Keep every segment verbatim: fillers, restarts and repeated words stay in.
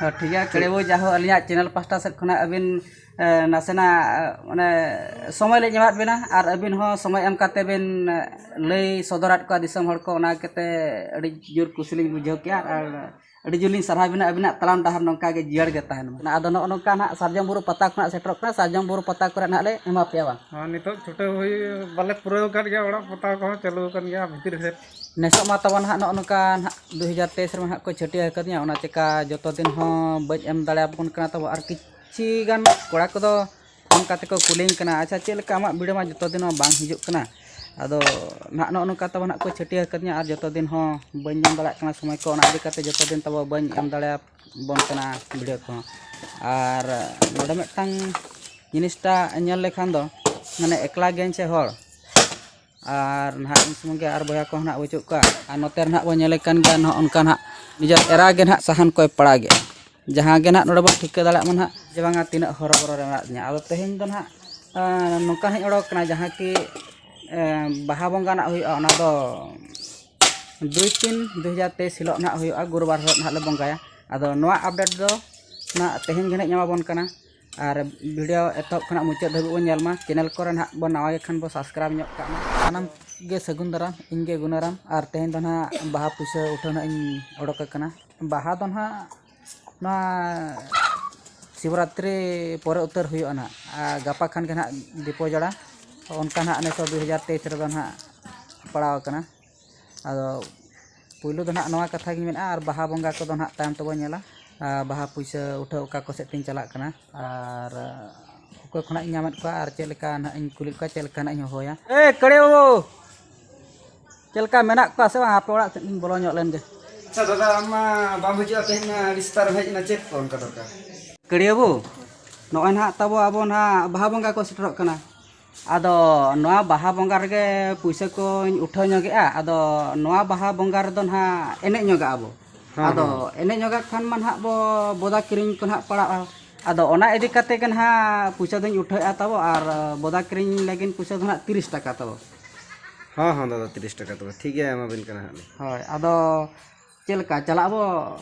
ᱴᱷᱤᱠ ᱜᱮᱭᱟ, ᱠᱟᱹᱲᱤ ᱵᱟᱹᱵᱩ, ᱡᱟᱭᱦᱳᱠ, ᱟᱹᱞᱤᱧᱟᱜ ᱪᱮᱱᱮᱞ ᱯᱟᱦᱴᱟ ᱥᱮᱫ ᱠᱷᱚᱱᱟᱜ ᱟᱹᱵᱤᱱ, ᱮ, ᱱᱟᱥᱮᱱᱟᱜ, ᱮ, ᱢᱟᱱᱮ, ᱥᱚᱢᱚᱭ ᱞᱤᱧ ᱮᱢᱟᱫ ᱵᱤᱱᱟ ᱟᱨ ᱟᱹᱵᱤᱱ ᱦᱚᱸ ᱥᱚᱢᱚᱭ ᱮᱢ ᱠᱟᱛᱮ ᱵᱤᱱ, ᱮ, ᱞᱟᱹᱭ ᱥᱚᱫᱚᱨᱟᱫ ᱠᱚᱣᱟ ᱫᱤᱥᱚᱢ ᱦᱚᱲ ᱠᱚ, ᱚᱱᱟ ᱠᱟᱛᱮ ᱟᱹᱰᱤ ᱡᱳᱨ ᱠᱩᱥᱤ ᱞᱤᱧ ᱵᱩᱡᱷᱟᱹᱣ ᱠᱮᱜᱼᱟ ᱟᱨ ᱟᱹᱰᱤ ᱡᱳᱨ ᱞᱤᱧ ᱥᱟᱨᱦᱟᱣ ᱵᱤᱱᱟ᱾ ᱟᱹᱵᱤᱱᱟᱜ ᱛᱟᱲᱟᱢ ᱰᱟᱦᱟᱨ ᱱᱚᱝᱠᱟ ᱜᱮ ᱡᱤᱭᱟᱹᱲ ᱜᱮ ᱛᱟᱦᱮᱱ ᱢᱟ᱾ ᱟᱫᱚ ᱱᱚᱜᱼᱚ ᱱᱚᱝᱠᱟ ᱱᱟᱦᱟᱜ ᱥᱟᱨᱡᱚᱢ ᱵᱩᱨᱩ ᱯᱟᱛᱟ ᱠᱷᱚᱱᱟᱜ ᱥᱮᱴᱮᱨᱚᱜ ᱠᱟᱱᱟ, ᱥᱟᱨᱡᱚᱢ ᱵᱩᱨᱩ ᱯᱟᱛᱟ ᱠᱚᱨᱮ ᱱᱟᱦᱟᱜ ᱞᱮ ᱮᱢᱟ ᱯᱮᱭᱟ ᱵᱟᱝ? ᱦᱮᱸ, ᱱᱤᱛᱚᱜ ᱪᱷᱩᱴᱟᱹᱣ ᱦᱩᱭ, ᱵᱟᱞᱮ ᱯᱩᱨᱟᱹᱣ ᱟᱠᱟᱫ ᱜᱮᱭᱟ, ᱚᱲᱟᱜ ᱯᱟᱛᱟ ᱠᱚᱦᱚᱸ ᱪᱟᱹᱞᱩ ᱟᱠᱟᱱ ᱜᱮᱭᱟ ᱵᱷᱤᱛᱤᱨ ᱥᱮᱫ᱾ ᱱᱮᱥᱚᱜ ᱢᱟ ᱛᱟᱵᱚᱱ ᱦᱟᱸᱜ ᱱᱚᱜᱼᱚ ᱱᱚᱝᱠᱟ ᱱᱟᱦᱟᱜ ᱫᱩ ᱦᱟᱡᱟᱨ ᱛᱮᱭᱤᱥ ᱨᱮᱢᱟ ᱦᱟᱸᱜ ᱠᱚ ᱪᱷᱟᱹᱴᱭᱟᱹᱨ ᱟᱠᱟᱫᱤᱧᱟ, ᱚᱱᱟ ᱪᱮᱠᱟ ᱡᱚᱛᱚ ᱫᱤᱱ ᱦᱚᱸ ᱵᱟᱹᱧ ᱮᱢ ᱫᱟᱲᱮᱭᱟᱵᱚᱱ ᱠᱟᱱᱟ ᱛᱟᱵᱚ᱾ ᱟᱨ ᱠᱤᱪᱷᱤ ᱜᱟᱱ ᱠᱚᱲᱟ ᱠᱚᱫᱚ ᱯᱷᱳᱱ ᱠᱟᱛᱮ ᱠᱚ ᱠᱩᱞᱤᱧ ᱠᱟᱱᱟ, "ᱟᱪᱪᱷᱟ, ᱪᱮᱫ ᱞᱮᱠᱟ ᱟᱢᱟᱜ ᱵᱷᱤᱰᱤᱭᱳ ᱢᱟ ᱡᱚᱛᱚ ᱫᱤᱱ ᱢᱟ ᱵᱟᱝ ᱦᱤᱡᱩᱜ ᱠᱟᱱᱟ?" ᱟᱫᱚ ᱱᱟᱦᱟᱜ ᱱᱚᱜᱼᱚ ᱱᱚᱝᱠᱟ ᱛᱟᱵᱚ ᱱᱟᱦᱟᱜ ᱠᱚ ᱪᱷᱟᱹᱴᱭᱟᱹᱨ ᱟᱠᱟᱫᱤᱧᱟ ᱟᱨ ᱡᱚᱛᱚ ᱫᱤᱱ ᱦᱚᱸ ᱵᱟᱹᱧ ᱧᱟᱢ ᱫᱟᱲᱮᱭᱟᱜ ᱠᱟᱱᱟ ᱥᱚᱢᱚᱭ ᱠᱚ, ᱚᱱᱟ ᱤᱫᱤ ᱠᱟᱛᱮ ᱡᱚᱛᱚ ᱫᱤᱱ ᱛᱟᱵᱚ ᱵᱟᱹᱧ ᱮᱢ ᱫᱟᱲᱮᱭᱟᱵᱚᱱ ᱠᱟᱱᱟ ᱵᱷᱤᱰᱤᱭᱳ ᱠᱚᱦᱚᱸ᱾ ᱟᱨ ᱱᱚᱰᱮ ᱢᱤᱫᱴᱟᱝ ᱡᱤᱱᱤᱥᱴᱟ ᱧᱮᱞ ᱞᱮᱠᱷᱟᱱ ᱫᱚ, ᱢᱟᱱᱮ, ᱮᱠᱞᱟ ᱜᱮᱭᱟᱹᱧ ᱥᱮ ᱦᱚᱲ, ᱟᱨ ᱱᱟᱦᱟᱜ ᱤᱧ ᱥᱩᱢᱩᱝ ᱜᱮ, ᱟᱨ ᱵᱚᱭᱦᱟ ᱠᱚᱦᱚᱸ ᱱᱟᱦᱟᱜ ᱵᱟᱹᱪᱩᱜ ᱠᱚᱣᱟ᱾ ᱟᱨ ᱱᱚᱛᱮ ᱨᱮ ᱱᱟᱦᱟᱜ ᱵᱚᱱ ᱧᱮᱞᱮᱫ ᱠᱟᱱ ᱜᱮᱭᱟ, ᱱᱚᱜᱼᱚ ᱱᱚᱝᱠᱟ ᱱᱟᱦᱟᱜ ᱱᱤᱡᱮᱨ ᱮᱨᱟ ᱜᱮ ᱱᱟᱦᱟᱜ ᱥᱟᱦᱟᱱ ᱠᱚᱭ ᱯᱟᱲᱟᱜᱮᱜᱼᱟ᱾ ᱡᱟᱦᱟᱸ ᱜᱮ ᱱᱟᱦᱟᱜ ᱱᱚᱰᱮ ᱵᱚᱱ ᱴᱷᱤᱠᱟᱹ ᱫᱟᱲᱮᱭᱟᱜ ᱢᱟ ᱱᱟᱦᱟᱜ ᱡᱮ ᱵᱟᱝᱟ ᱛᱤᱱᱟᱹᱜ ᱦᱚᱨᱚᱵᱚᱨᱚ ᱨᱮ ᱢᱮᱱᱟᱜ ᱞᱤᱧᱟ᱾ ᱟᱫᱚ ᱛᱮᱦᱮᱧ ᱫᱚ ᱱᱟᱦᱟᱜ, ᱟᱸ, ᱱᱚᱝᱠᱟ ᱱᱟᱦᱟᱜ ᱤᱧ ᱚᱰᱚᱠ ᱠᱟᱱᱟ, ᱡᱟᱦᱟᱸ ᱠᱤ, ᱟᱸ, ᱵᱟᱦᱟ ᱵᱚᱸᱜᱟ ᱱᱟᱜ ᱦᱩᱭᱩᱜᱼᱟ, ᱚᱱᱟ ᱫᱚ ᱫᱩᱭ ᱛᱤᱱ ᱫᱩ ᱦᱟᱡᱟᱨ ᱛᱮᱭᱤᱥ ᱦᱤᱞᱳᱜ ᱱᱟᱦᱟᱜ ᱦᱩᱭᱩᱜᱼᱟ, ᱜᱩᱨᱩᱵᱟᱨ ᱦᱤᱞᱳᱜ ᱱᱟᱦᱟᱜ ᱞᱮ ᱵᱚᱸᱜᱟᱭᱟ᱾ ᱟᱫᱚ ᱱᱚᱣᱟ ᱟᱯᱰᱮᱴ ᱫᱚ ᱱᱟᱦᱟᱜ ᱛᱮᱦᱮᱧ ᱜᱮ ᱱᱟᱦᱟᱜ ᱤᱧ ᱮᱢᱟᱵᱚᱱ ᱠᱟᱱᱟ᱾ ᱟᱨ ᱵᱷᱤᱰᱤᱭᱳ ᱮᱛᱚᱦᱚᱵ ᱠᱷᱚᱱᱟᱜ ᱢᱩᱪᱟᱹᱫ ᱫᱷᱟᱹᱵᱤᱡ ᱵᱚᱱ ᱧᱮᱞ ᱢᱟ᱾ ᱪᱮᱱᱮᱞ ᱠᱚᱨᱮ ᱱᱟᱦᱟᱜ ᱵᱚᱱ ᱱᱟᱣᱟ ᱜᱮ ᱠᱷᱟᱱ ᱵᱚᱱ ᱥᱟᱵᱥᱠᱨᱟᱭᱤᱵᱽ ᱧᱚᱜ ᱠᱟᱜ ᱢᱟ᱾ ᱥᱟᱱᱟᱢ ᱜᱮ ᱥᱟᱹᱜᱩᱱ ᱫᱟᱨᱟᱢ, ᱤᱧ ᱜᱮ ᱜᱩᱱᱟᱨᱟᱢ᱾ ᱟᱨ ᱛᱮᱦᱮᱧ ᱫᱚ ᱱᱟᱦᱟᱜ ᱵᱟᱦᱟ ᱯᱩᱭᱥᱟᱹ ᱩᱴᱷᱟᱹᱣ ᱱᱟᱦᱟᱜ ᱤᱧ ᱚᱰᱚᱠ ᱟᱠᱟᱱᱟ᱾ ᱵᱟᱦᱟ ᱫᱚ ᱱᱟᱦᱟᱜ ᱱᱚᱣᱟ ᱥᱤᱵᱚᱨᱟᱛᱨᱤ ᱯᱚᱨᱮ ᱩᱛᱟᱹᱨ ᱦᱩᱭᱩᱜᱼᱟ ᱱᱟᱦᱟᱜ᱾ ᱟᱨ ᱜᱟᱯᱟ ᱠᱷᱟᱱ ᱜᱮ ᱱᱟᱦᱟᱜ ᱫᱤᱯᱚ ᱡᱟᱲᱟ᱾ ᱚᱱᱠᱟ ᱱᱟᱦᱟᱜ ᱱᱮᱥ ᱫᱚ ᱫᱩᱭ ᱦᱟᱡᱟᱨ ᱛᱮᱭᱤᱥ ᱨᱮᱫᱚ ᱱᱟᱦᱟᱜ ᱯᱟᱲᱟᱣ ᱟᱠᱟᱱᱟ᱾ ᱟᱫᱚ ᱯᱩᱭᱞᱩ ᱫᱚ ᱱᱟᱦᱟᱜ ᱱᱚᱣᱟ ᱠᱟᱛᱷᱟ ᱜᱤᱧ ᱢᱮᱱᱟ, ᱟᱨ ᱵᱟᱦᱟ ᱵᱚᱸᱜᱟ ᱠᱚᱫᱚ ᱱᱟᱦᱟᱜ ᱛᱟᱭᱚᱢ ᱛᱮᱵᱚᱱ ᱧᱮᱞᱟ᱾ ᱟᱨ ᱵᱟᱦᱟ ᱯᱩᱭᱥᱟᱹ ᱩᱴᱷᱟᱹᱣ ᱚᱠᱟ ᱠᱚ ᱥᱮᱫ ᱛᱤᱧ ᱪᱟᱞᱟᱜ ᱠᱟᱱᱟ, ᱟᱨ ᱚᱠᱚᱭ ᱠᱷᱚᱱᱟᱜ ᱤᱧ ᱧᱟᱢᱮᱫ ᱠᱚᱣᱟ, ᱟᱨ ᱪᱮᱫ ᱞᱮᱠᱟ ᱱᱟᱦᱟᱜ ᱤᱧ ᱠᱩᱞᱤᱭᱮᱫ ᱠᱚᱣᱟ, ᱪᱮᱫ ᱞᱮᱠᱟ ᱱᱟᱦᱟᱜ ᱤᱧ ᱦᱚᱦᱚᱭᱟ᱾ ᱮ ᱠᱟᱹᱲᱤ ᱵᱟᱹᱵᱩ, ᱪᱮᱫ ᱞᱮᱠᱟ ᱢᱮᱱᱟᱜ ᱠᱚᱣᱟ ᱥᱮ ᱵᱟᱝ? ᱟᱯᱮ ᱚᱲᱟᱜ ᱥᱮᱫ ᱤᱧ ᱵᱚᱞᱚ ᱧᱚᱜ ᱞᱮᱱ ᱜᱮ᱾ ᱟᱪᱪᱷᱟ ᱫᱟᱫᱟ, ᱟᱢ ᱢᱟ ᱵᱟᱢ ᱦᱤᱡᱩᱜᱼᱟ, ᱛᱮᱦᱮᱧ ᱢᱟ ᱟᱹᱰᱤ ᱥᱮᱛᱟᱜ ᱨᱮᱢ ᱦᱮᱡ ᱮᱱᱟ, ᱪᱮᱫ ᱠᱚ ᱚᱱᱠᱟ ᱫᱚᱨᱠᱟᱨ? ᱠᱟᱹᱲᱤ ᱵᱟᱹᱵᱩ, ᱱᱚᱜᱼᱚᱭ ᱱᱟᱦᱟᱜ ᱛᱟᱵᱚ, ᱟᱵᱚ ᱱᱟᱦᱟᱜ ᱵᱟᱦᱟ ᱵᱚᱸᱜᱟ ᱠᱚ ᱥᱮᱴᱮᱨᱚᱜ ᱠᱟᱱᱟ᱾ ᱟᱫᱚ ᱱᱚᱣᱟ ᱵᱟᱦᱟ ᱵᱚᱸᱜᱟ ᱨᱮᱜᱮ ᱯᱩᱭᱥᱟᱹ ᱠᱚᱧ ᱩᱴᱷᱟᱹᱣ ᱧᱚᱜᱮᱜᱼᱟ᱾ ᱟᱫᱚ ᱱᱚᱣᱟ ᱵᱟᱦᱟ ᱵᱚᱸᱜᱟ ᱨᱮᱫᱚ ᱱᱟᱦᱟᱜ ᱮᱱᱮᱡ ᱧᱚᱜᱟᱜ ᱟᱵᱚ᱾ ᱦᱮᱸ, ᱟᱫᱚ ᱦᱮᱸ᱾ ᱮᱱᱮᱡ ᱧᱚᱜᱟᱜ ᱠᱷᱟᱱ ᱢᱟ ᱱᱟᱦᱟᱜ ᱵᱚ ᱵᱚᱫᱟ ᱠᱤᱨᱤᱧ ᱠᱚ ᱱᱟᱦᱟᱜ ᱯᱟᱲᱟᱜᱼᱟ᱾ ᱟᱫᱚ ᱚᱱᱟ ᱤᱫᱤ ᱠᱟᱛᱮ ᱜᱮ ᱱᱟᱦᱟᱜ ᱯᱩᱭᱥᱟᱹ ᱫᱚᱧ ᱩᱴᱷᱟᱹᱣᱮᱜᱼᱟ ᱛᱟᱵᱚ, ᱟᱨ ᱵᱚᱫᱟ ᱠᱤᱨᱤᱧ ᱞᱟᱹᱜᱤᱫ ᱯᱩᱭᱥᱟᱹ ᱫᱚ ᱱᱟᱦᱟᱜ ᱛᱤᱨᱤᱥ ᱴᱟᱠᱟ ᱛᱟᱵᱚ᱾ ᱦᱚᱸ, ᱦᱚᱸ, ᱫᱟᱫᱟ, ᱛᱤᱨᱤᱥ ᱴᱟᱠᱟ ᱛᱚᱵᱮ᱾ ᱴᱷᱤᱠ ᱜᱮᱭᱟ, ᱮᱢᱟᱵᱤᱱ ᱠᱟᱱᱟ ᱦᱟᱸᱜ ᱞᱤᱧ᱾ ᱦᱳᱭ, ᱟᱫᱚ ᱪᱮᱫ ᱞᱮᱠᱟ ᱪᱟᱞᱟᱜ ᱟᱵᱚ,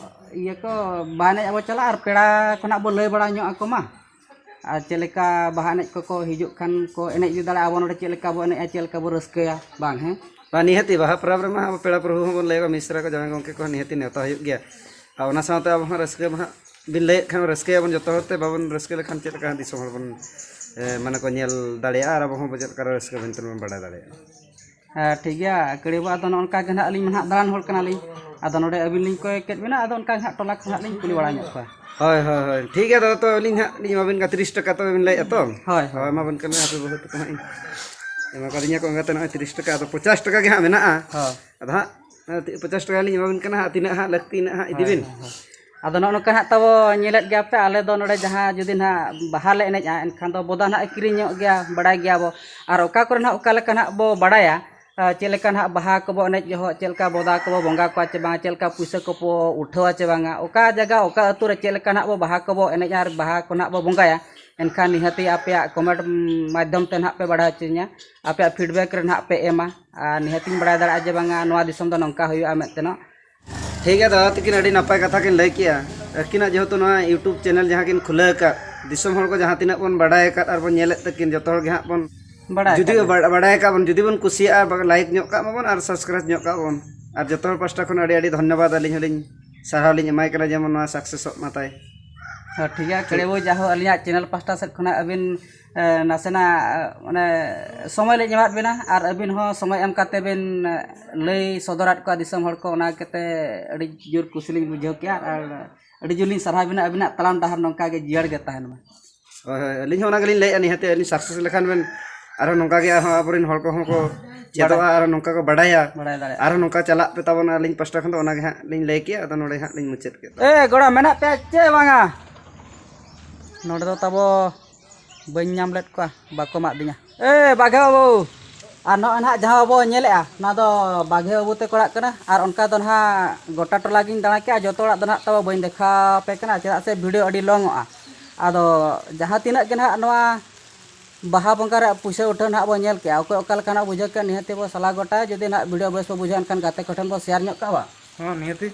ᱤᱭᱟᱹ ᱠᱚ, ᱵᱟᱦᱟ ᱮᱱᱮᱡ ᱟᱵᱚ ᱪᱟᱞᱟᱜ, ᱟᱨ ᱯᱮᱲᱟ ᱠᱚ ᱱᱟᱜ ᱵᱚ ᱞᱟᱹᱭ ᱵᱟᱲᱟ ᱧᱚᱜ ᱟᱠᱚ ᱢᱟ᱾ ᱟᱨ ᱪᱮᱫ ᱞᱮᱠᱟ ᱵᱟᱦᱟ ᱮᱱᱮᱡ ᱠᱚᱠᱚ ᱦᱤᱡᱩᱜ ᱠᱷᱟᱱ ᱠᱚ ᱮᱱᱮᱡ ᱤᱫᱤ ᱫᱟᱲᱮᱭᱟᱜᱼᱟ, ᱟᱵᱚ ᱱᱚᱰᱮ ᱪᱮᱫ ᱞᱮᱠᱟ ᱵᱚ ᱮᱱᱮᱡᱼᱟ, ᱪᱮᱫ ᱞᱮᱠᱟ ᱵᱚ ᱨᱟᱹᱥᱠᱟᱹᱭᱟ, ᱵᱟᱝ ᱦᱮᱸ? ᱵᱟᱝ, ᱱᱤᱦᱟᱹᱛᱤ ᱵᱟᱦᱟ ᱯᱚᱨᱚᱵᱽ ᱨᱮᱢᱟ ᱟᱵᱚ ᱯᱮᱲᱟ ᱯᱨᱚᱵᱷᱩ ᱦᱚᱸᱵᱚᱱ ᱞᱟᱹᱭ ᱟᱠᱚᱣᱟ, ᱢᱤᱥᱨᱟ ᱠᱚ, ᱡᱟᱶᱟᱭ ᱜᱚᱢᱠᱮ ᱠᱚᱦᱚᱸ ᱱᱤᱦᱟᱹᱛᱤ ᱱᱮᱣᱛᱟ ᱦᱩᱭᱩᱜ ᱜᱮᱭᱟ᱾ ᱟᱨ ᱚᱱᱟ ᱥᱟᱶᱛᱮ ᱟᱵᱚ ᱦᱚᱸ ᱨᱟᱹᱥᱠᱟᱹ ᱢᱟ ᱦᱟᱸᱜ ᱵᱤᱱ ᱞᱟᱹᱭᱮᱫ ᱠᱷᱟᱱ ᱨᱟᱹᱥᱠᱟᱹᱭᱟᱵᱚᱱ ᱡᱚᱛᱚ ᱦᱚᱲ ᱛᱮ, ᱵᱟᱵᱚᱱ ᱨᱟᱹᱥᱠᱟᱹ ᱞᱮᱠᱷᱟᱱ ᱪᱮᱫ ᱞᱮᱠᱟ ᱫᱤᱥᱚᱢ ᱦᱚᱲ ᱵᱚᱱ, ᱮ, ᱢᱟᱱᱮ ᱠᱚ ᱧᱮᱞ ᱫᱟᱲᱮᱭᱟᱜᱼᱟ ᱟᱨ ᱟᱵᱚ ᱦᱚᱸ ᱪᱮᱫ ᱞᱮᱠᱟ ᱨᱟᱹᱥᱠᱟᱹ ᱢᱮᱱᱛᱮ ᱵᱚᱱ ᱵᱟᱲᱟᱭ ᱫᱟᱲᱮᱭᱟᱜᱼᱟ᱾ ᱦᱮᱸ, ᱴᱷᱤᱠ ᱜᱮᱭᱟ ᱠᱟᱹᱲᱤ ᱵᱟᱵᱟ, ᱟᱫᱚ ᱱᱚᱜᱼᱚ ᱱᱚᱝᱠᱟ ᱜᱮ ᱱᱟᱦᱟᱜ ᱟᱹᱞᱤᱧ ᱢᱟ ᱱᱟᱦᱟᱜ ᱫᱟᱬᱟᱱ ᱦᱚᱲ ᱠᱟᱱᱟᱞᱤᱧ᱾ ᱟᱫᱚ ᱱᱚᱰᱮ ᱟᱹᱵᱤᱱ ᱞᱤᱧ ᱠᱚᱭ ᱠᱮᱫ ᱵᱤᱱᱟ, ᱟᱫᱚ ᱚᱱᱠᱟ ᱜᱮ ᱦᱟᱸᱜ ᱴᱚᱞᱟ ᱠᱚ ᱦᱟᱸᱜ ᱞᱤᱧ ᱠᱩᱞᱤ ᱵᱟᱲᱟ ᱧᱚᱜ ᱠᱚᱣᱟ᱾ ᱦᱳᱭ, ᱦᱳᱭ, ᱦᱳᱭ, ᱴᱷᱤᱠ ᱜᱮᱭᱟ ᱫᱟᱫᱟ, ᱛᱚ ᱟᱹᱞᱤᱧ ᱦᱟᱸᱜ ᱞᱤᱧ ᱮᱢᱟᱵᱤᱱ ᱠᱟᱱᱟ ᱛᱤᱨᱤᱥ ᱴᱟᱠᱟ, ᱛᱚ ᱵᱤᱱ ᱞᱟᱹᱭᱮᱫᱼᱟ ᱛᱚ? ᱦᱳᱭ, ᱦᱳᱭ᱾ ᱦᱳᱭ, ᱮᱢᱟᱵᱤᱱ ᱠᱟᱱᱟ, ᱦᱟᱯᱮ ᱵᱟᱹᱦᱩ ᱛᱟᱠᱚ ᱦᱟᱸᱜ ᱤᱧ ᱮᱢᱟ ᱠᱟᱫᱤᱧᱟ ᱠᱚ ᱮᱸᱜᱟᱛᱮ ᱱᱚᱜᱼᱚᱭ ᱛᱤᱨᱤᱥ ᱴᱟᱠᱟ, ᱟᱫᱚ ᱯᱚᱪᱟᱥ ᱴᱟᱠᱟ ᱜᱮ ᱦᱟᱸᱜ ᱢᱮᱱᱟᱜᱼᱟ᱾ ᱦᱳᱭ᱾ ᱟᱫᱚ ᱦᱟᱸᱜ ᱯᱚᱪᱟᱥ ᱴᱟᱠᱟ ᱞᱤᱧ ᱮᱢᱟᱵᱤᱱ ᱠᱟᱱᱟ ᱦᱟᱸᱜ, ᱛᱤᱱᱟᱹᱜ ᱦᱟᱸᱜ ᱞᱟᱹᱠᱛᱤ ᱤᱱᱟᱹᱜ ᱦᱟᱸᱜ ᱤᱫᱤ ᱦᱳᱭ, ᱵᱤᱱ᱾ ᱦᱳᱭ, ᱦᱳᱭ᱾ ᱟᱫᱚ ᱱᱚᱜᱼᱚ ᱱᱚᱝᱠᱟ ᱦᱟᱸᱜ ᱛᱟᱵᱚ ᱧᱮᱞᱮᱫ ᱜᱮᱭᱟ ᱯᱮ, ᱟᱞᱮ ᱫᱚ ᱱᱚᱰᱮ ᱡᱟᱦᱟᱸ ᱡᱩᱫᱤ ᱱᱟᱦᱟᱜ ᱵᱟᱦᱟ ᱞᱮ ᱮᱱᱮᱡᱼᱟ, ᱮᱱᱠᱷᱟᱱ ᱫᱚ ᱵᱚᱫᱟ ᱱᱟᱦᱟᱜ ᱠᱤᱨᱤᱧ ᱧᱚᱜ ᱜᱮᱭᱟ, ᱵᱟᱲᱟᱭ ᱜᱮᱭᱟ ᱵᱚ᱾ ᱟᱨ ᱚᱠᱟ ᱠᱚᱨᱮ ᱱᱟᱦᱟᱜ ᱚᱠᱟ ᱞᱮᱠᱟ ᱱᱟᱦᱟᱜ ᱵᱚ ᱵᱟᱲᱟᱭᱟ, ᱟᱨ ᱪᱮᱫ ᱞᱮᱠᱟ ᱱᱟᱦᱟᱜ ᱵᱟᱦᱟ ᱠᱚᱵᱚ ᱮᱱᱮᱡ ᱡᱚᱦᱚᱜ ᱪᱮᱫ ᱞᱮᱠᱟ ᱵᱚᱫᱟ ᱠᱚᱵᱚ ᱵᱚᱸᱜᱟ ᱠᱚᱣᱟ ᱪᱮ ᱵᱟᱝᱟ, ᱪᱮᱫ ᱞᱮᱠᱟ ᱯᱩᱭᱥᱟᱹ ᱠᱚᱵᱚ ᱩᱴᱷᱟᱹᱣᱟ ᱪᱮ ᱵᱟᱝᱟ, ᱚᱠᱟ ᱡᱟᱭᱜᱟ ᱚᱠᱟ ᱟᱹᱛᱩ ᱨᱮ ᱪᱮᱫ ᱞᱮᱠᱟ ᱱᱟᱦᱟᱜ ᱵᱚ ᱵᱟᱦᱟ ᱠᱚᱵᱚ ᱮᱱᱮᱡᱼᱟ ᱟᱨ ᱵᱟᱦᱟ ᱠᱚ ᱱᱟᱦᱟᱜ ᱵᱚ ᱵᱚᱸᱜᱟᱭᱟ, ᱮᱱᱠᱷᱟᱱ ᱱᱤᱦᱟᱹᱛᱤ ᱟᱯᱮᱭᱟᱜ comment ᱢᱟᱫᱽᱫᱷᱚᱢ ᱛᱮ ᱱᱟᱦᱟᱜ ᱯᱮ ᱵᱟᱲᱟᱭ ᱦᱚᱪᱚᱧᱟ, ᱟᱯᱮᱭᱟᱜ feedback ᱨᱮ ᱱᱟᱦᱟᱜ ᱯᱮ ᱮᱢᱟ᱾ ᱟᱨ ᱱᱤᱦᱟᱹᱛᱤᱧ ᱵᱟᱲᱟᱭ ᱫᱟᱲᱮᱭᱟᱜᱼᱟ ᱡᱮ ᱵᱟᱝᱟ ᱱᱚᱣᱟ ᱫᱤᱥᱚᱢ ᱫᱚ ᱱᱚᱝᱠᱟ ᱦᱩᱭᱩᱜᱼᱟ ᱢᱮᱱᱛᱮ ᱱᱚᱜ᱾ ᱴᱷᱤᱠ ᱜᱮᱭᱟ ᱫᱟᱫᱟ ᱛᱟᱹᱠᱤᱱ, ᱟᱹᱰᱤ ᱱᱟᱯᱟᱭ ᱠᱟᱛᱷᱟ ᱠᱤᱱ ᱞᱟᱹᱭ ᱠᱮᱜᱼᱟ᱾ ᱟᱹᱠᱤᱱᱟᱜ ᱡᱮᱦᱮᱛᱩ ᱱᱚᱣᱟ YouTube channel ᱡᱟᱦᱟᱸ ᱠᱤᱱ ᱠᱷᱩᱞᱟᱹᱣ ᱟᱠᱟᱫ, ᱫᱤᱥᱚᱢ ᱦᱚᱲ ᱠᱚ ᱡᱟᱦᱟᱸ ᱛᱤᱱᱟᱹᱜ ᱵᱚᱱ ᱵᱟᱲᱟᱭ ᱟᱠᱟᱫ ᱟᱨ ᱵᱚᱱ ᱧᱮᱞᱮᱫ ᱛᱟᱹᱠᱤᱱ, ᱡᱚᱛᱚ ᱦᱚᱲ ᱜᱮ ᱦᱟᱸᱜ ᱵᱚᱱ ᱵᱟᱲᱟᱭ ᱡᱩᱫᱤ ᱟᱠᱟᱫ ᱵᱚᱱ᱾ ᱵᱟ-, ᱵᱟᱲᱟᱭ ᱟᱠᱟᱫ ᱵᱚᱱ, ᱡᱩᱫᱤ ᱵᱚᱱ ᱠᱩᱥᱤᱭᱟᱜᱼᱟ, ᱵᱟ-, like ᱧᱚᱜ ᱠᱟᱜ ᱢᱟᱵᱚᱱ ᱟᱨ subscribe ᱧᱚᱜ ᱠᱟᱜ ᱵᱚᱱ᱾ ᱟᱨ ᱡᱚᱛᱚ ᱦᱚᱲ ᱯᱟᱥᱴᱟ ᱠᱷᱚᱱ ᱟᱹᱰᱤ ᱟᱹᱰᱤ ᱫᱷᱚᱱᱭᱚᱵᱟᱫᱽ ᱟᱹᱞᱤᱧ ᱦᱚᱸᱞᱤᱧ ᱥᱟᱨᱦᱟᱣ ᱞᱤᱧ ᱮᱢᱟᱭ ᱠᱟᱱᱟ, ᱡᱮᱢᱚᱱ ᱱᱚᱣᱟ successᱚᱜ ᱢᱟ ᱛᱟᱭ᱾ ᱦᱮᱸ, ᱴᱷᱤᱠ ᱜᱮᱭᱟ, ᱴᱷᱤᱠ᱾ ᱠᱟᱹᱲᱤ ᱵᱟᱹᱵᱩ, ᱡᱟᱦᱳ ᱟᱹᱞᱤᱧᱟᱜ channel ᱯᱟᱥᱴᱟ ᱥᱮᱫ ᱠᱷᱚᱱᱟᱜ ᱟᱹᱵᱤᱱ, ᱮ, ᱱᱟᱥᱮᱱᱟᱜ, ᱮ, ᱢᱟᱱᱮ, ᱥᱚᱢᱚᱭ ᱞᱤᱧ ᱮᱢᱟᱫ ᱵᱤᱱᱟ ᱟᱨ ᱟᱹᱵᱤᱱ ᱦᱚᱸ ᱥᱚᱢᱚᱭ ᱮᱢ ᱠᱟᱛᱮ ᱵᱤᱱ, ᱮ, ᱞᱟᱹᱭ ᱥᱚᱫᱚᱨᱟᱫ ᱠᱚᱣᱟ ᱫᱤᱥᱚᱢ ᱦᱚᱲ ᱠᱚ, ᱚᱱᱟ ᱠᱟᱛᱮ ᱟᱹᱰᱤ ᱡᱳᱨ ᱠᱩᱥᱤ ᱞᱤᱧ ᱵᱩᱡᱷᱟᱹᱣ ᱠᱮᱜᱼᱟ ᱟᱨ ᱟᱹᱰᱤ ᱡᱳᱨ ᱞᱤᱧ ᱥᱟᱨᱦᱟᱣ ᱵᱤᱱᱟ᱾ ᱟᱹᱵᱤᱱᱟᱜ ᱛᱟᱲᱟᱢ ᱰᱟᱦᱟᱨ ᱱᱚᱝᱠᱟ ᱜᱮ ᱡᱤᱭᱟᱹᱲ ᱜᱮ ᱛᱟᱦᱮᱱ ᱢᱟ᱾ ᱦᱳᱭ, ᱦᱳᱭ, ᱟᱹᱞᱤᱧ ᱦᱚᱸ ᱚᱱᱟ ᱜᱮᱞᱤᱧ ᱞᱟᱹᱭᱮᱫᱼᱟ, ᱱᱤᱦᱟᱹᱛ ᱟᱹᱞᱤᱧ success ᱞᱮᱠᱷᱟᱱ ᱵᱮᱱ ᱟᱨᱦᱚᱸ ᱱᱚᱝᱠᱟ ᱜᱮ ᱟᱨᱦᱚᱸ ᱟᱵᱚᱨᱮᱱ ᱦᱚᱲ ᱠᱚᱦᱚᱸ ᱠᱚ ᱪᱮᱫᱚᱜᱼᱟ, ᱵᱟᱲᱟᱭ᱾ ᱟᱨᱦᱚᱸ ᱱᱚᱝᱠᱟ ᱠᱚ ᱵᱟᱰᱟᱭᱟ, ᱵᱟᱲᱟᱭ ᱫᱟᱲᱮᱭᱟᱜᱼᱟ᱾ ᱟᱨᱦᱚᱸ ᱱᱚᱝᱠᱟ ᱪᱟᱞᱟᱜ ᱯᱮ ᱛᱟᱵᱚᱱᱟ᱾ ᱟᱹᱞᱤᱧ ᱯᱟᱥᱴᱟ ᱠᱷᱚᱱ ᱫᱚ ᱚᱱᱟ ᱜᱮ ᱦᱟᱸᱜ ᱞᱤᱧ ᱞᱟᱹᱭ ᱠᱮᱜᱼᱟ, ᱟᱫᱚ ᱱᱚᱰᱮ ᱦᱟᱸᱜ ᱞᱤᱧ ᱢᱩᱪᱟᱹᱫ ᱠᱮᱫᱟ᱾ ᱮ ᱜᱚᱲᱟ, ᱢᱮᱱᱟᱜ ᱯᱮᱭᱟ ᱪᱮ ᱵᱟᱝᱟ? ᱱᱚᱰᱮ ᱫᱚ ᱛᱟᱵᱚ ᱵᱟᱹᱧ ᱧᱟᱢ ᱞᱮᱫ ᱠᱚᱣᱟ, ᱵᱟᱠᱚ ᱮᱢᱟᱫᱤᱧᱟ᱾ ᱮ ᱵᱟᱜᱷᱮ ᱵᱟᱹᱵᱩ, ᱟᱨ ᱱᱚᱜᱼᱚᱭ ᱱᱟᱦᱟᱜ ᱡᱟᱦᱟᱸ ᱵᱟᱵᱚ ᱧᱮᱞᱮᱜᱼᱟ, ᱚᱱᱟ ᱫᱚ ᱵᱟᱜᱷᱮ ᱵᱟᱹᱵᱩ ᱛᱟᱠᱚ ᱚᱲᱟᱜ ᱠᱟᱱᱟ᱾ ᱟᱨ ᱚᱱᱠᱟ ᱫᱚ ᱱᱟᱦᱟᱜ ᱜᱚᱴᱟ ᱴᱚᱞᱟ ᱜᱤᱧ ᱫᱟᱬᱟ ᱠᱮᱜᱼᱟ, ᱡᱚᱛᱚ ᱚᱲᱟᱜ ᱫᱚ ᱱᱟᱦᱟᱜ ᱛᱟᱵᱚ ᱵᱟᱹᱧ ᱫᱮᱠᱷᱟᱣ ᱟᱯᱮ ᱠᱟᱱᱟ, ᱪᱮᱫᱟᱜ ᱥᱮ video ᱟᱹᱰᱤ long ᱚᱜᱼᱟ᱾ ᱟᱫᱚ ᱡᱟᱦᱟᱸ ᱛᱤᱱᱟᱹᱜ ᱜᱮ ᱱᱟᱦᱟᱜ ᱱᱚᱣᱟ ᱵᱟᱦᱟ ᱵᱚᱸᱜᱟ ᱨᱮ ᱯᱩᱭᱥᱟᱹ ᱩᱴᱷᱟᱹᱣ ᱱᱟᱦᱟᱜ ᱵᱚ ᱧᱮᱞ ᱠᱮᱜᱼᱟ, ᱚᱠᱚᱭ ᱚᱠᱟ ᱞᱮᱠᱟ ᱱᱟᱦᱟᱜ ᱵᱩᱡᱷᱟᱹᱣ ᱠᱮᱜᱼᱟ, ᱱᱤᱦᱟᱹᱛᱤ ᱵᱚ ᱥᱟᱞᱟ ᱜᱚᱴᱟᱭᱟ᱾ ᱡᱩᱫᱤ ᱱᱟᱦᱟᱜ video ᱵᱮᱥ ᱵᱚ ᱵᱩᱡᱷᱟᱹᱣ, ᱮᱱᱠᱷᱟᱱ ᱜᱟᱛᱮ ᱠᱚᱴᱷᱮᱱ ᱵᱚ share ᱧᱚᱜ ᱠᱟᱜᱼᱟ᱾ ᱦᱚᱸ, ᱱᱤᱦᱟᱹᱛᱤ᱾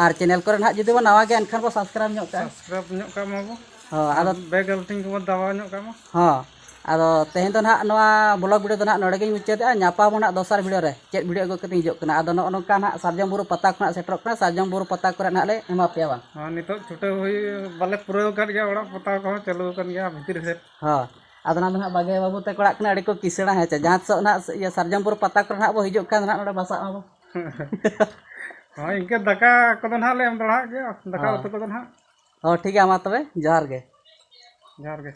ᱟᱨ ᱪᱮᱱᱮᱞ ᱠᱚᱨᱮ ᱱᱟᱦᱟᱜ ᱡᱩᱫᱤ ᱵᱚᱱ ᱱᱟᱣᱟ ᱜᱮᱭᱟ, ᱮᱱᱠᱷᱟᱱ ᱵᱚ ᱥᱟᱵᱥᱠᱨᱟᱭᱤᱵᱽ ᱧᱚᱜ ᱠᱟᱜᱼᱟ᱾ ᱥᱟᱵᱥᱠᱨᱟᱭᱤᱵᱽ ᱧᱚᱜ ᱠᱟᱜ ᱢᱟᱵᱚ᱾ ᱦᱚᱸ, ᱟᱫᱚ ᱵᱮᱞ ᱜᱷᱚᱱᱴᱤ ᱠᱚᱵᱚ ᱫᱟᱵᱟᱣ ᱧᱚᱜ ᱠᱟᱜ ᱢᱟ᱾ ᱦᱚᱸ, ᱟᱫᱚ ᱛᱮᱦᱮᱧ ᱫᱚ ᱱᱟᱦᱟᱜ ᱱᱚᱣᱟ ᱵᱞᱚᱜ ᱵᱷᱤᱰᱤᱭᱳ ᱫᱚ ᱱᱟᱦᱟᱜ ᱱᱚᱰᱮ ᱜᱤᱧ ᱢᱩᱪᱟᱹᱫᱮᱜᱼᱟ᱾ ᱧᱟᱯᱟᱢ ᱟᱵᱚ ᱱᱟᱦᱟᱜ ᱫᱚᱥᱟᱨ ᱵᱷᱤᱰᱤᱭᱳ ᱨᱮ, ᱪᱮᱫ ᱵᱷᱤᱰᱤᱭᱳ ᱟᱹᱜᱩ ᱠᱟᱛᱮᱧ ᱦᱤᱡᱩᱜ ᱠᱟᱱᱟ᱾ ᱟᱫᱚ ᱱᱚᱜᱼᱚ ᱱᱚᱝᱠᱟ ᱱᱟᱦᱟᱜ ᱥᱟᱨᱡᱚᱢ ᱵᱩᱨᱩ ᱯᱟᱛᱟ ᱠᱷᱚᱱᱟᱜ ᱥᱮᱴᱮᱨᱚᱜ ᱠᱟᱱᱟ, ᱥᱟᱨᱡᱚᱢ ᱵᱩᱨᱩ ᱯᱟᱛᱟ ᱠᱚᱨᱮ ᱱᱟᱦᱟᱜ ᱞᱮ ᱮᱢᱟ ᱯᱮᱭᱟ ᱵᱟᱝ? ᱦᱚᱸ, ᱱᱤᱛᱚᱜ ᱪᱷᱩᱴᱟᱹᱣ ᱦᱩᱭ ᱵᱟᱞᱮ ᱯᱩᱨᱟᱹᱣ ᱟᱠᱟᱫ ᱜᱮᱭᱟ, ᱚᱲᱟᱜ ᱯᱚᱛᱟᱣ ᱠᱚᱦᱚᱸ ᱪᱟᱹᱞᱩ ᱟᱠᱟᱱ ᱜᱮᱭᱟ ᱵᱷᱤᱛᱤᱨ ᱥᱮᱫ᱾ ᱦᱚᱸ, ᱟᱫᱚ ᱱᱟᱦᱟᱜ ᱫᱚ ᱱᱟᱦᱟᱜ ᱵᱟᱜᱮ ᱵᱟᱹᱵᱩ ᱛᱟᱠᱚ ᱚᱲᱟᱜ ᱠᱷᱚᱱᱟᱜ ᱟᱹᱰᱤ ᱠᱚ ᱠᱤᱥᱟᱹᱬᱟ, ᱦᱮᱸ ᱪᱮ? ᱡᱟᱦᱟᱸ ᱛᱤᱥᱚᱜ ᱱᱟᱦᱟᱜ ᱤᱭᱟᱹ ᱥᱟᱨᱡᱚᱢ ᱵᱩᱨᱩ ᱯᱟᱛᱟ ᱠᱚᱨᱮ ᱱᱟᱦᱟᱜ ᱵᱚ ᱦᱤᱡᱩᱜ ᱠᱷᱟᱱ ᱱᱟᱦᱟᱜ ᱱᱚᱰᱮ ᱵᱟᱥᱟᱜ ᱢᱟᱵᱚ᱾ ᱦᱳᱭ, ᱤᱱᱠᱟᱹ ᱫᱟᱠᱟ ᱠᱚᱫᱚ ᱱᱟᱦᱟᱜ ᱞᱮ ᱮᱢ ᱫᱟᱲᱮᱭᱟᱜ ᱜᱮᱭᱟ, ᱫᱟᱠᱟ ᱦᱚᱸ᱾ ᱩᱛᱩ ᱠᱚᱫᱚ ᱱᱟᱦᱟᱜ᱾ ᱦᱚᱸ, ᱴᱷᱤᱠ ᱜᱮᱭᱟ, ᱢᱟ ᱛᱚᱵᱮ, ᱡᱚᱦᱟᱨ ᱜᱮ᱾ ᱡᱚᱦᱟᱨ ᱜᱮ᱾